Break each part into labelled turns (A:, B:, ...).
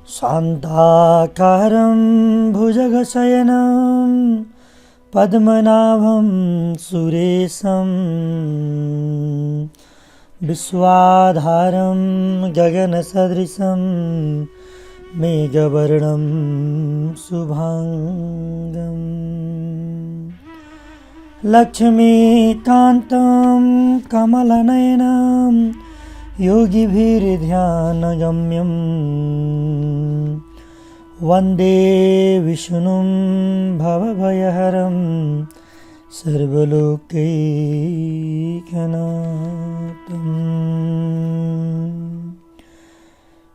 A: शान्ताकारं भुजगशयनं पद्मनाभं सुरेशं विश्वाधारं गगनसदृशं मेघवर्णं शुभाङ्गम् लक्ष्मीकान्तं कमलनयनं योगिभिर्ध्यानगम्यं वन्दे विष्णुं भवभयहरं सर्वलोकैकनाथम्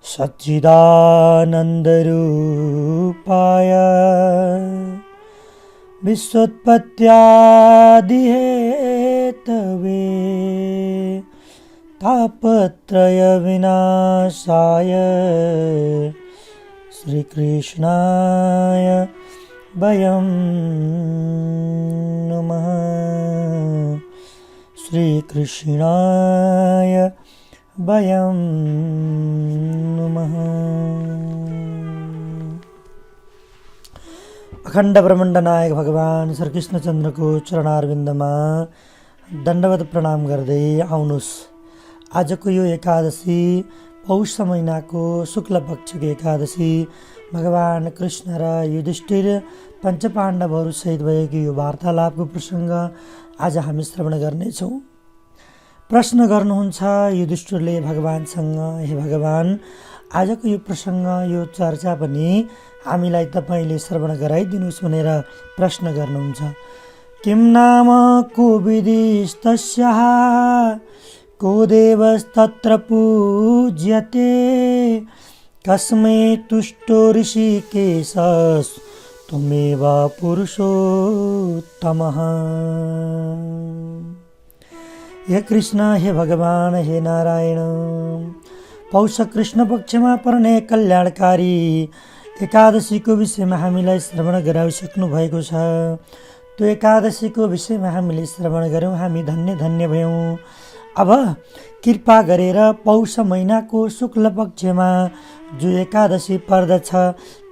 A: सच्चिदानन्दरूपाय विश्वोत्पत्त्यादिहेतवे तापत्रयविनाशाय श्रीकृष्णाय वयं नमः। श्रीकृष्णाय वयं नमः। अखण्ड ब्रह्माण्ड नायक भगवान श्रीकृष्णचन्द्रको चरणारविन्दमा दण्डवत प्रणाम गर्दै आउनुहोस्। आजको यो एकादशी पौष महिनाको शुक्ल पक्षको एकादशी भगवान कृष्ण र युधिष्ठिर पञ्चपाण्डवहरू सहित भएको यो वार्तालापको प्रसङ्ग आज हामी श्रवण गर्नेछौँ। प्रश्न गर्नुहुन्छ युधिष्ठिरले भगवानसँग, हे भगवान, आजको यो प्रसङ्ग, यो चर्चा पनि हामीलाई तपाईँले श्रवण गराइदिनुहोस् भनेर प्रश्न गर्नुहुन्छ। किं नाम को विधिस्तस्याः को देवस्तत्र पूज्यते कस्मै तुष्टो ऋषिकेशस् त्वमेव पुरुषोत्तमः। हे कृष्ण, हे भगवान, हे नारायण, पौष कृष्ण पक्षमा पर्ने कल्याणकारी एकादशीको विषयमा हामीलाई श्रवण गराइसक्नु भएको छ। त्यो एकादशीको विषयमा हामीले श्रवण गऱ्यौँ, हामी धन्य धन्य भयौँ। अब कृपा गरेर पौष महिनाको शुक्ल पक्षमा जो एकादशी पर्दछ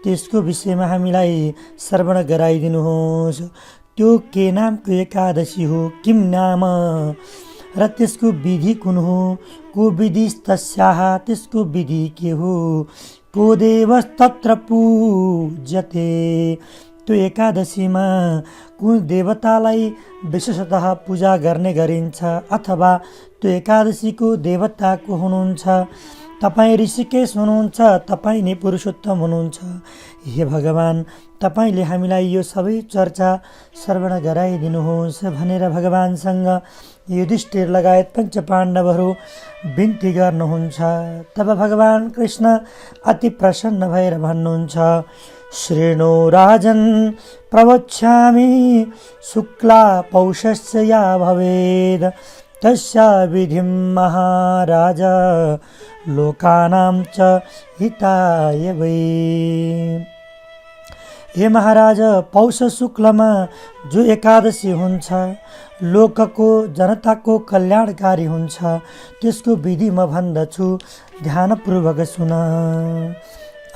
A: त्यसको विषयमा हामीलाई श्रवण गराइदिनुहोस्। त्यो के नामको एकादशी हो, किम नाम, र त्यसको विधि कुन हो, को विधि तस्याः, त्यसको विधि के हो, को देवस्तत्र पूज्यते, त्यो एकादशीमा कुन देवतालाई विशेषतः पूजा गर्ने गरिन्छ, अथवा त्यो एकादशीको देवता को हुनुहुन्छ। तपाईँ ऋषिकेश हुनुहुन्छ, तपाईँ नै पुरुषोत्तम हुनुहुन्छ। हे भगवान, तपाईँले हामीलाई यो सबै चर्चा श्रवण गराइदिनुहोस् भनेर भगवानसँग युधिष्ठिर लगायत पञ्चपाण्डवहरू बिन्ती गर्नुहुन्छ। तब भगवान कृष्ण अति प्रसन्न भएर भन्नुहुन्छ, श्रेणो राजन् प्रवक्ष्यामि शुक्ला पौषस्य या भवेद् तस्या विधिं महाराज लोकानां च हिताय वै। हे महाराज, पौष शुक्लमा जो एकादशी हुन्छ लोकको जनताको कल्याणकारी हुन्छ, त्यसको विधि म भन्दछु, ध्यानपूर्वक सुन।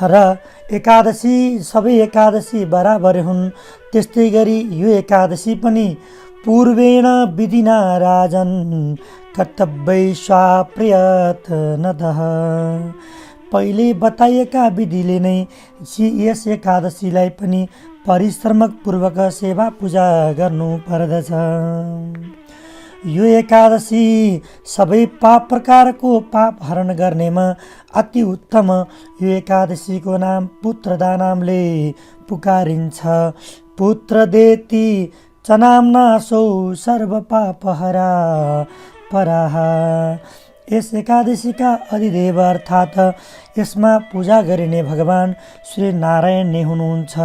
A: र एकादशी सबै एकादशी बराबर हुन्, त्यस्तै गरी यो एकादशी पनि पूर्वेण विधिना राजन् कर्तव्यै स्वाप्रयत्नतः, पहिले बताइएका विधिले नै यस एकादशीलाई पनि परिश्रमपूर्वक सेवा पूजा गर्नु पर्दछ। यो एकादशी सबै पाप प्रकारको पाप हरण गर्नेमा अति उत्तम यो एकादशीको नाम पुत्रदानामले पुकारिन्छ। पुत्र देति च नाम्नासौ सर्व पापहरा पराः। यस एकादशीका अधिदेव अर्थात् यसमा पूजा गरिने भगवान श्री नारायण नै हुनुहुन्छ।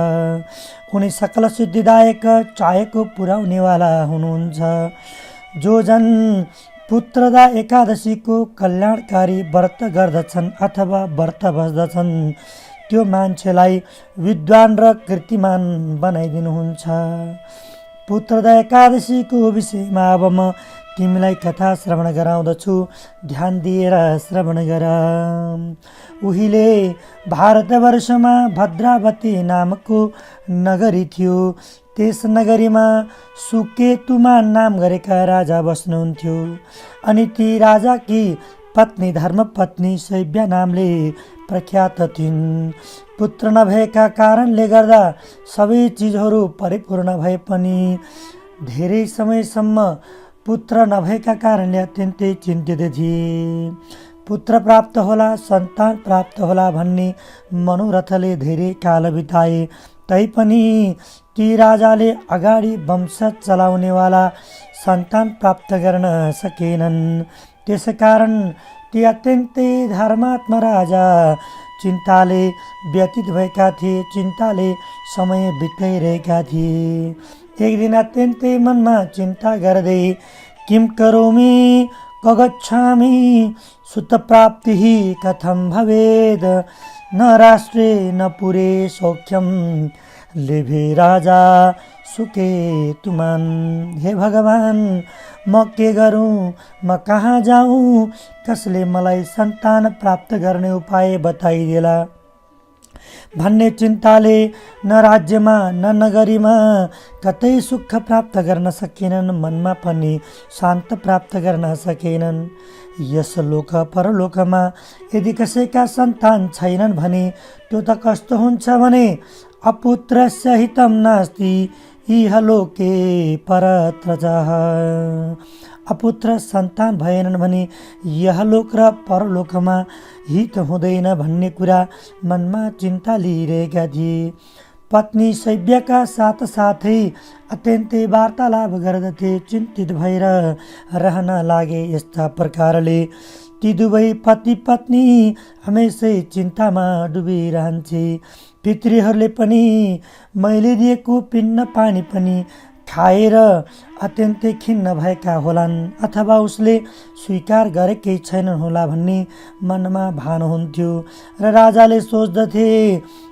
A: उनी सकल सिद्धिदायक चाहेको पुर्याउनेवाला हुनुहुन्छ। जो जन पुत्रदा एकादशीको कल्याणकारी व्रत गर्दछन् अथवा व्रत बस्दछन् त्यो मान्छेलाई विद्वान र कीर्तिमान बनाइदिनुहुन्छ। पुत्रदा एकादशीको विषयमा अब म तिमीलाई कथा श्रवण गराउँदछु, ध्यान दिएर श्रवण गर। उहिले भारतवर्षमा भद्रावती नामको नगरी थियो। त्यस नगरीमा सुकेतुमा नाम गरेका राजा बस्नुहुन्थ्यो। अनि ती राजाकी पत्नी धर्मपत्नी शैव्या नामले प्रख्यात थिइन्। पुत्र नभएका कारणले गर्दा सबै चिजहरू परिपूर्ण भए पनि धेरै समयसम्म पुत्र नभएका कारणले अत्यन्तै चिन्तित थिए। पुत्र प्राप्त होला, सन्तान प्राप्त होला भन्ने मनोरथले धेरै काल बिताए। तैपनि ती राजाले अगाडि वंश चलाउनेवाला सन्तान प्राप्त गर्न सकेनन्। त्यसकारण ती अत्यन्तै धर्मात्मा राजा चिन्ताले व्यतीत भएका थिए, चिन्ताले समय बिताइरहेका थिए। एक दिन अत्यन्तै मनमा चिन्ता गर्दै किम करोमि क गच्छामि सुतप्राप्तिः कथं भवेद् न राष्ट्रे न पुरे सौख्यं लेभे राजा सुकेतुमान्। हे भगवान, म के गरौँ, म कहाँ जाउँ, कसले मलाई सन्तान प्राप्त गर्ने उपाय बताइदेला भन्ने चिन्ताले न राज्यमा न नगरीमा कतै सुख प्राप्त गर्न सकेनन्, मनमा पनि शान्त प्राप्त गर्न सकेनन्। यस लोक परलोकमा यदि कसैका सन्तान छैनन् भने त्यो त कस्तो हुन्छ भने अपुत्रस्य हितं नास्ति इहलोके परत्र च। अपुत्र सन्तान भएनन् भने यहलोक र परलोकमा हित हुँदैन भन्ने कुरा मनमा चिन्ता लिइरहेका थिए। पत्नी शैव्यका साथसाथै अत्यन्तै वार्तालाप गर्दथे, चिन्तित भएर रहन लागे। यस्ता प्रकारले ती दुवै पति पत्नी हमेसै चिन्तामा डुबिरहन्छे। पितृहरूले पनि मैले दिएको पिण्ड पानी पनि खाएर अत्यन्तै खिन्न भएका होलान्, अथवा उसले स्वीकार गरेकै छैनन् होला भन्ने मनमा भान हुन्थ्यो। र राजाले सोच्दथे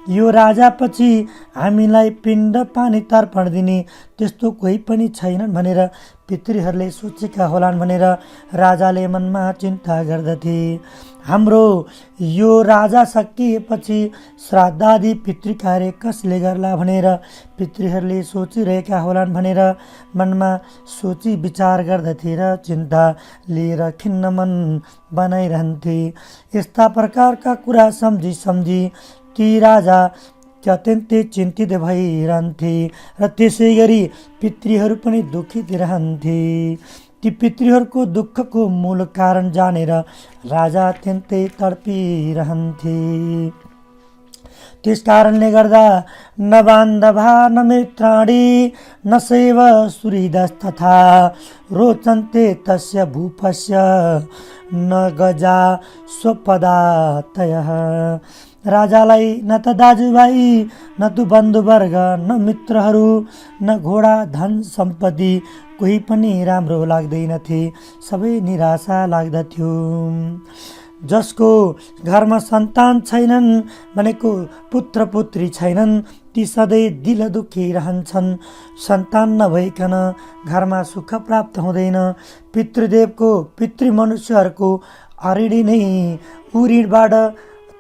A: यो राजापछि हामीलाई पिण्ड पानी तर्पण दिने त्यस्तो कोही पनि छैनन् भनेर पितृहरूले सोचेका होलान् भनेर राजाले मनमा चिन्ता गर्दथे। हाम्रो यो राजा सकिएपछि श्राद्धादि पितृकार्य कसले गर्ला भनेर पितृहरूले सोचिरहेका होलान् भनेर मनमा सोची विचार गर्दथे र चिन्ता लिएर खिन्न मन बनाइरहन्थे। यस्ता प्रकारका कुरा सम्झी सम्झी ती राजा अत्यन्तै चिन्तित भइरहन्थे र त्यसै गरी पितृहरू पनि दुखित रहन्थे। ती पितृहरूको दुःखको मूल कारण जानेर राजा अत्यन्तै तडपिरहन्थे। त्यस कारणले गर्दा न बान्धवा न मित्राणि न सैव सुहृदस्तथा रोचन्ते तस्य भूपस्य न गजा स्वपदातयः। राजालाई न त दाजुभाइ न त बन्धुवर्ग न मित्रहरू न घोडा धन सम्पत्ति कोही पनि राम्रो लाग्दैनथे, सबै निराशा लाग्दथ्यो। जसको घरमा सन्तान छैनन् भनेको पुत्र पुत्री छैनन्, ती सधैँ दिल दुखी रहन्छन्। सन्तान नभइकन घरमा सुख प्राप्त हुँदैन। पितृदेवको पितृ मनुष्यहरूको अऋणी नै ऊ ऋणबाट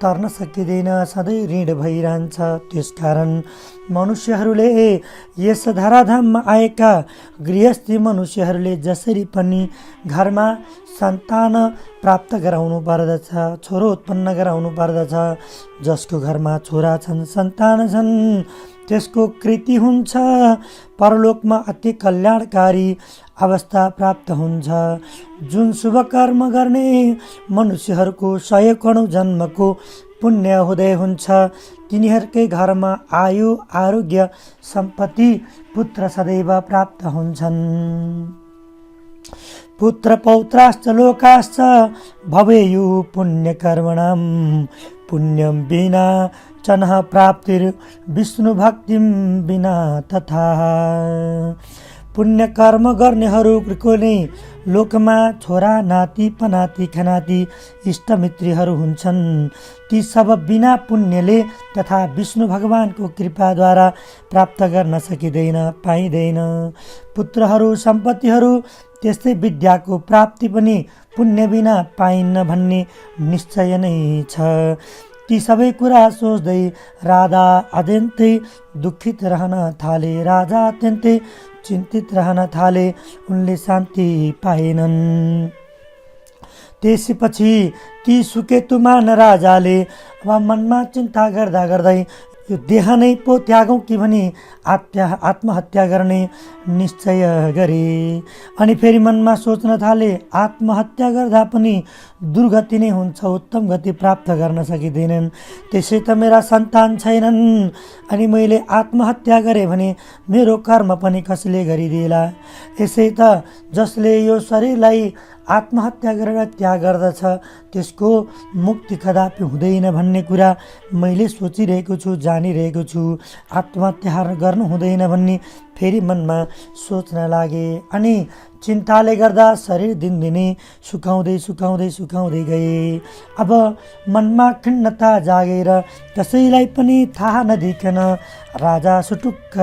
A: तर्न सकिँदैन, सधैँ ऋण भइरहन्छ। त्यसकारण मनुष्यहरूले यस धराधाममा आएका गृहस्थी मनुष्यहरूले जसरी पनि घरमा सन्तान प्राप्त गराउनु पर्दछ, छोरो उत्पन्न गराउनु पर्दछ। जसको घरमा छोरा छन्, सन्तान छन्, त्यसको कृति हुन्छ, परलोकमा अति कल्याणकारी अवस्था प्राप्त हुन्छ। जुन शुभ कर्म गर्ने मनुष्यहरूको 100 करोड जन्मको पुण्य उदय हुन्छ, तिनीहरूकै घरमा आयु आरोग्य सम्पत्ति पुत्र सदैव प्राप्त हुन्छन्। पुत्र पौत्राश्च लोकाश्च भवेयु पुण्यकर्मणां पुण्यं विना च न प्राप्तिर् विष्णु भक्तिं विना तथा। पुण्य कर्म गर्नेहरूको नै लोकमा छोरा नाति पनाति खनाति इष्टमित्रीहरू हुन्छन्। ती सब बिना पुण्यले तथा विष्णु भगवानको कृपाद्वारा प्राप्त गर्न सकिँदैन, पाइँदैन। पुत्रहरू सम्पत्तिहरू त्यस्तै विद्याको प्राप्ति पनि पुण्य बिना पाइन्न भन्ने निश्चय नै छ। ती सबै कुरा सोच्दै राजा अत्यन्तै दुखित रहन थाले। राजा अत्यन्तै चिन्तित रहन थाले। उनले शान्ति पाएनन्। त्यसपछि ती सुकेतुमान राजाले अब मनमा चिन्ता गर्दा गर्दै यो देह नै पो त्यागौँ कि भनी आत्महत्या गर्ने निश्चय गरे। अनि फेरि मनमा सोच्न थाले, आत्महत्या गर्दा पनि दुर्गति नै हुन्छ, उत्तम गति प्राप्त गर्न सकिँदैनन्। त्यसै त मेरा सन्तान छैनन्, अनि मैले आत्महत्या गरेँ भने मेरो कर्म पनि कसले गरिदिएला। यसै त जसले यो शरीरलाई आत्महत्या गरेर त्याग गर्दछ त्यसको मुक्ति कदापि हुँदैन भन्ने कुरा मैले सोचिरहेको छु, जानिरहेको छु। आत्महत्या गर्नु हुँदैन भन्ने फेरि मनमा सोच्न लागे। अनि चिन्ताले गर्दा शरीर दिनदिनै सुकाउँदै गए। अब मनमा खिन्नता जागेर कसैलाई पनि थाहा नदिकन राजा सुटुक्क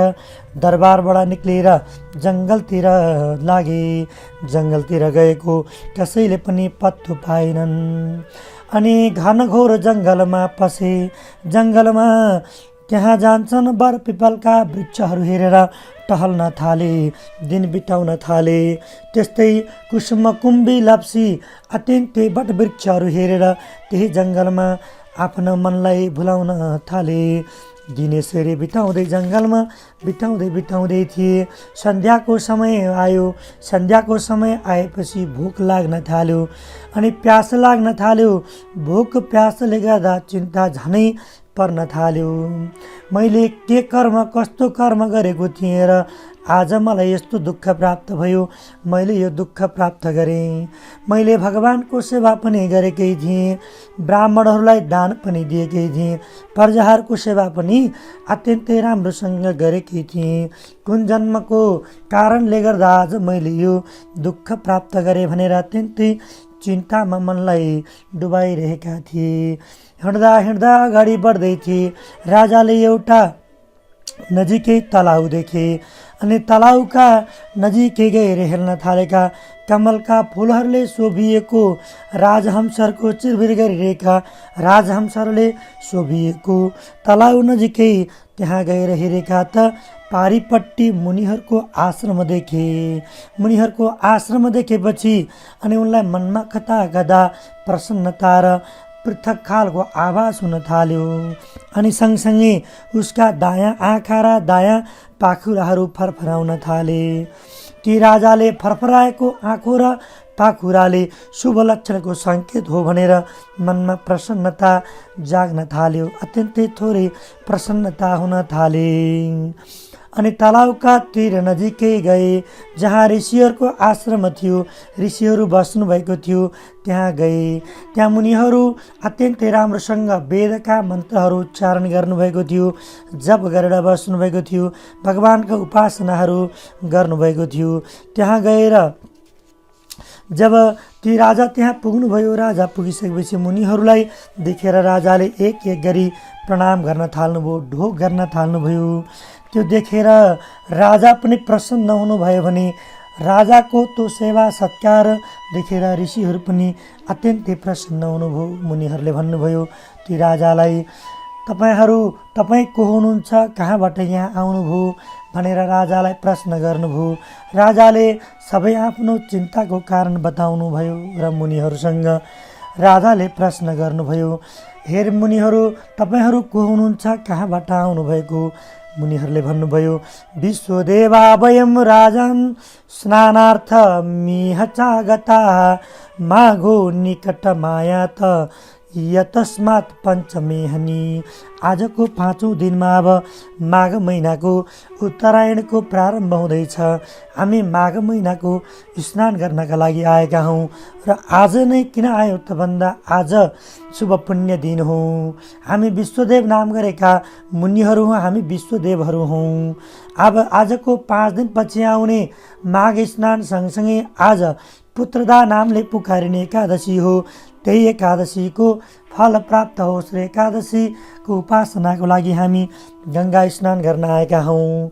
A: दरबारबाट निक्लिएर जङ्गलतिर लागे। जङ्गलतिर गएको कसैले पनि पत्तो पाएनन्। अनि घनघोर जङ्गलमा पसे। जङ्गलमा त्यहाँ जान्छन् बर पिपलका वृक्षहरू हेरेर टहल्न थाले, दिन बिताउन थाले। त्यस्तै कुसुम कुम्बी लप्सी अत्यन्तै बट वृक्षहरू हेरेर त्यही जङ्गलमा आफ्नो मनलाई भुलाउन थाले। दिन यसरी बिताउँदै जङ्गलमा बिताउँदै थिए। सन्ध्याको समय आयो। सन्ध्याको समय आएपछि भोक लाग्न थाल्यो अनि प्यास लाग्न थाल्यो। भोक प्यासले गर्दा चिन्ता झनै पर्न थाल्यो। मैले के कर्म, कस्तो कर्म गरेको थिएँ र आज मलाई यस्तो दुःख प्राप्त भयो। मैले यो दुःख प्राप्त गरेँ। मैले भगवानको सेवा पनि गरेकै थिएँ, ब्राह्मणहरूलाई दान पनि दिएकै थिएँ, प्रजाहरूको सेवा पनि अत्यन्तै राम्रोसँग गरेकै थिएँ। कुन जन्मको कारणले गर्दा आज मैले यो दुःख प्राप्त गरेँ भनेर अत्यन्तै चिन्तामा मनलाई डुबाइरहेका थिए। हिँड्दा हिँड्दा अगाडि बढ्दै थिए। राजाले एउटा नजिकै तलाउ देखे अनि तलाउका नजिकै गएर हेर्न थालेका कमलका फुलहरूले शोभिएको राजहंसहरूको चिरबिर गरिरहेका राजहंसहरूले शोभिएको तलाउ नजिकै त्यहाँ गएर हेरेका त पारिपट्टि मुनिहरूको आश्रम देखे। मुनिहरूको आश्रम देखेपछि अनि उनलाई मनमा कता कता प्रसन्नता र पृथक खालको आवाज हुन थाल्यो। अनि सँगसँगै उसका दायाँ आँखा र दायाँ पाखुराहरू फरफराउन थाले। ती राजाले फरफराएको आँखो र पाखुराले शुभ लक्षणको सङ्केत हो भनेर मनमा प्रसन्नता जाग्न थाल्यो। अत्यन्तै थोरै प्रसन्नता हुन थाले। अनि तलाउका तिर नजिकै गए जहाँ ऋषिहरूको आश्रम थियो, ऋषिहरू बस्नुभएको थियो, त्यहाँ गए। त्यहाँ मुनिहरू अत्यन्तै राम्रोसँग वेदका मन्त्रहरू उच्चारण गर्नुभएको थियो, जप गरेर बस्नुभएको थियो, भगवानको उपासनाहरू गर्नुभएको थियो। त्यहाँ गएर जब ती राजा त्यहाँ पुग्नुभयो, राजा पुगिसकेपछि मुनिहरूलाई देखेर राजाले एक एक गरी प्रणाम गर्न थाल्नुभयो, ढोक गर्न थाल्नुभयो। त्यो देखेर राजा पनि प्रसन्न हुनुभयो भने राजाको त्यो सेवा सत्कार देखेर ऋषिहरू पनि अत्यन्तै प्रसन्न हुनुभयो। मुनिहरूले भन्नुभयो ती राजालाई, तपाईँ को हुनुहुन्छ, कहाँबाट यहाँ आउनुभयो भनेर राजालाई प्रश्न गर्नुभयो। राजाले सबै आफ्नो चिन्ताको कारण बताउनुभयो र मुनिहरूसँग राजाले प्रश्न गर्नुभयो, हेर मुनिहरू, तपाईँहरू को हुनुहुन्छ, कहाँबाट आउनुभएको? मुनिहरूले भन्नुभयो, विश्वदेवा वयं राजन् स्नानार्थ मिह चागता माघो निकट माया त यतस्मात् पञ्चमे हनि। आजको 5औं दिनमा अब माघ महिनाको उत्तरायणको प्रारम्भ हुँदैछ। हामी माघ महिनाको स्नान गर्नका लागि आएका हौँ र आज नै किन आयो त भन्दा आज शुभ पुण्य दिन हो। हामी विश्वदेव नाम गरेका मुनिहरू हौँ, हामी विश्वदेवहरू हौँ। अब आजको 5 दिनपछि आउने माघ स्नान सँगसँगै आज पुत्रदा नामले पुकारिने एकादशी हो। त्यही एकादशीको फल प्राप्त होस् र एकादशीको उपासनाको लागि हामी गङ्गा स्नान गर्न आएका हौँ।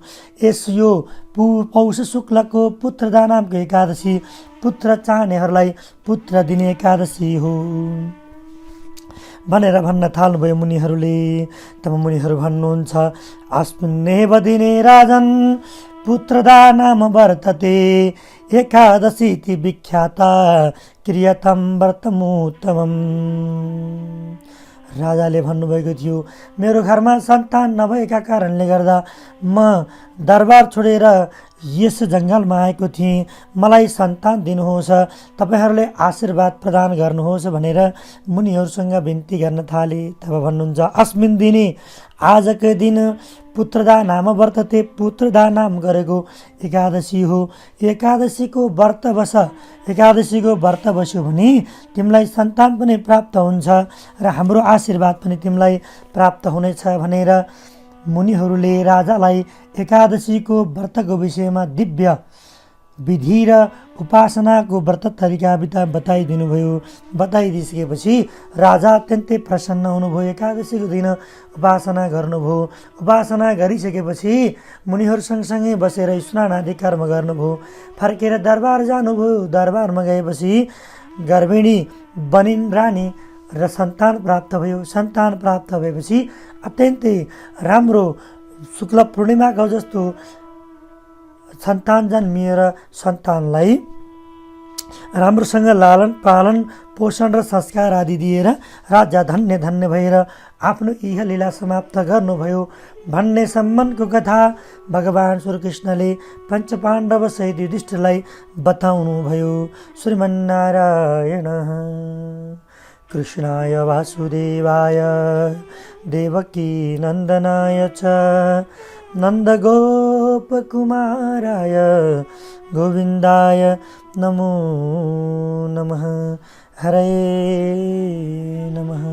A: यो पौष शुक्लको पुत्रदा नामको एकादशी पुत्र चाहनेहरूलाई पुत्र दिने एकादशी हो भनेर भन्न थाल्नुभयो मुनिहरूले। तब मुनिहरू भन्नुहुन्छ, अस्मिन्नेव दिने राजन् पुत्रदा नाम वर्तते एकादशी इति विख्याता क्रियतम व्रतमुत्तमम्। राजाले भन्नुभएको थियो, मेरो घरमा सन्तान नभएका कारणले गर्दा म दरबार छोडेर यस जङ्गलमा आएको थिएँ। मलाई सन्तान दिनुहोस्, तपाईँहरूले आशीर्वाद प्रदान गर्नुहोस् भनेर मुनिहरूसँग बिन्ती गर्न थाले। तब भन्नुहुन्छ, अस्मिन् दिने आजको दिन पुत्रदा नाम वर्तते, पुत्रदा नाम गरेको एकादशी हो। एकादशीको व्रत बस्यो भने तिमीलाई सन्तान पनि प्राप्त हुन्छ र हाम्रो आशीर्वाद पनि तिमीलाई प्राप्त हुनेछ भनेर मुनिहरूले राजालाई एकादशीको व्रतको विषयमा दिव्य विधि र उपासनाको व्रत तरिका बताइदिनुभयो। बताइदिइसकेपछि राजा अत्यन्तै प्रसन्न हुनुभयो। एकादशीको दिन उपासना गर्नुभयो। उपासना गरिसकेपछि मुनिहरू सँगसँगै बसेर स्नान आदि कर्म गर्नुभयो। फर्केर दरबार जानुभयो। दरबारमा गएपछि गर्भिणी बनिन् रानी र सन्तान प्राप्त भयो। सन्तान प्राप्त भएपछि अत्यन्तै राम्रो शुक्ल पूर्णिमाको जस्तो सन्तान जन्मिएर सन्तानलाई राम्रोसँग लालन पालन पोषण र संस्कार आदि दिएर राजा धन्य धन्य भएर आफ्नो इह लीला समाप्त गर्नुभयो भन्ने सम्मको कथा भगवान् श्रीकृष्णले पञ्चपाण्डव सहित युधिष्ठिरलाई बताउनुभयो। श्रीमन्नारायण कृष्णाय वासुदेवाय देवकी नन्दनाय च नन्दगोपकुमाराय गोविन्दाय नमो नमः। हरे नमः।